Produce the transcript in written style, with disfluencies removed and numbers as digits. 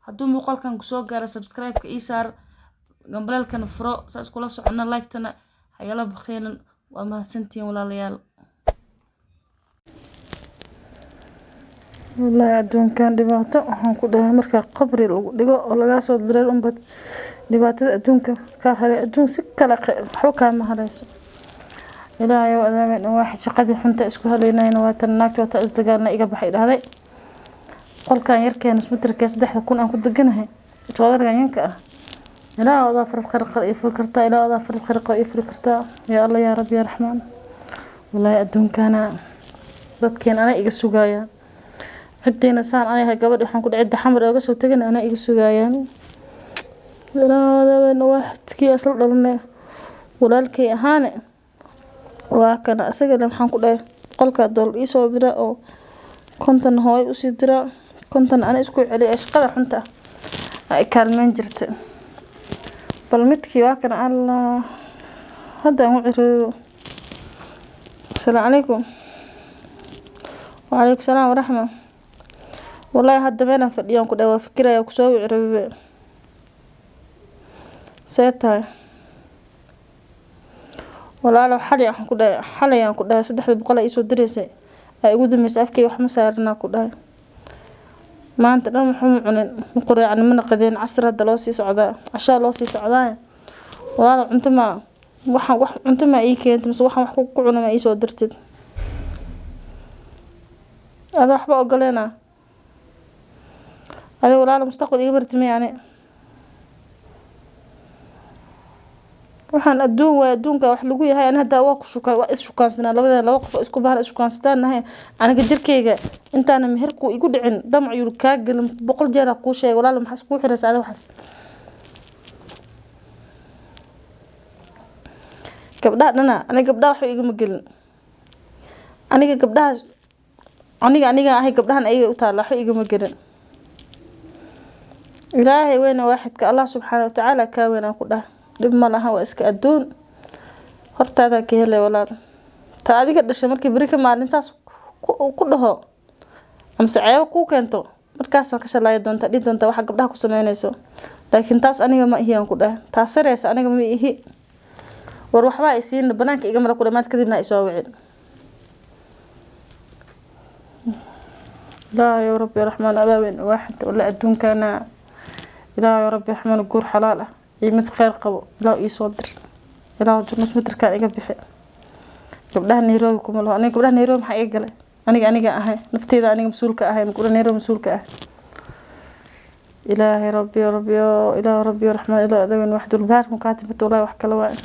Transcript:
Hadduu muuqaalkan kusoo gaaro, subscribe-ka ii saar, gambaleelkana furo, saas kula socona, like-tana hayala bakhiilin. Waad mahadsantihiin, walaalayaal. Wallaahi adduunkan dhibaato waxaan ku dhahay, markaa qabri lagu dhigo oo lagaa soo diray unbad dhibaatada adduunka kaa haray. Adduun si kale waxba kaama hareyso. Ilaahay ow adaameen waaxid, shaqadii xunta isku haleynayna waa tan. Naagta wata isdagaalna iga baxay dhahday. Qolkan yarkeena ismitirkee 3000 aan ku deganahay, joodarigan yanka ah. Ilaahay odaa farad khayr ii furi kartaa, Ilaahay odaa farad khayr ii furi kartaa. Yaa Allah, yaa Rabbi, yaa Raxmaan. Wallaahi adduunkana dadkeen anaa iga sugayaan, ciddiina saan anahay gabadhi waxaan ku dhahay cidda Xamar ooga soo tegin anaa iga sugayaan. Ilaahay waaxidkii asla dhalanay walaalkay ahaane waa kana, isagana maxaan ku dhahay qolkaa dool iisoo dira oo 50 hooyo usii diraa, 50 ana isku celiya. Shaqada xunta ah ay kaalmeyn jirta. Bal midkii waa kana. Allah, hadda aan u ciriiro. Asalaamu calaykum. Wacalaykum salaam waraxma. Wallaahi hadda meelaan fadhiyaan ku dhahay waa fikiraya, kusoo wici rabibe. See tahay, walaalo? Xalay waxaan ku dhahay, xalay aan ku dhahay 300 ay iisoo diraysay ay ugu dambeysay. Afkay wax ma saaranaa ku dhahay. Maanta dhan waxuma cunin, ma qureecin, mana qadeen. Casir hadda loo sii socdaa, cashaa loo sii socdaa. Walaalo, cunto ma waxaan wax cunto ma ii keentay mise waxaan wax ku cuna ma iisoo dirtid? Ada waxba ogoleena adiga, walaalo, mustaqbal iga barti miya? Ani waxaan adduun waay, adduunka wax lagu yahay. Ani hadda waa ku shuka, waa is shukaansanaa labadeena, laba qof oo isku baahan is shukaansataan nahay. Aniga jirkeyga intaana meherku igu dhicin damac yuru kaa gelin, 100 jeer kuu sheegay. Walaalo, maxaa iskugu xiraysa adiga waxaas? Gabdhaha dhana aniga gabdhaha waxba igama gelin. Aniga gabdhahaas aniga ahay, gabdhahan ayaga u taalla, waxba igama gelin. Ilaahay weyna waaxidka, Allah subxaana watacaala kaa weyn aan ku dhah. Dhib ma laha, waa iska adduun, hortaadaa ka helay. Walaal, ta adiga dhashay markii beri ka maalin saas ku dhaho amase ceebo kuu keento, markaas waan ka shalaaya doontaa, dhihi doontaa waxa gabdhaha ku sameynayso. Laakiin taas aniga ma ihi aan ku dhahay, taas sareysa aniga ma ihi. War waxbaa isiina, banaanka iga mara ku dhamaad, kadibna isoo wicin. Ilaahay rabbi raxmaan adaa weyn waaxid. Wala adduunkana, Ilaahay rabbi raxmaan, guur xalaal ah iyo mid kheyr qabo Ilaah iisoo dir. Ilaah nus mitirkaan iga bixi. Gabdhaha Nairobi kuma laho aniga. Gabdhaha Nairobi maxaa iga galay? Aniga ahay nafteyda, aniga mas-uulka ahay, gabdhaha Nairobi mas-uulka ah. Ilaahay rabbi rabbi, Ilaahay rabbi raxmaan, Ilaah adaa weyn waaxid. Walbahaarka kaa timid, wallahi wax kale waay.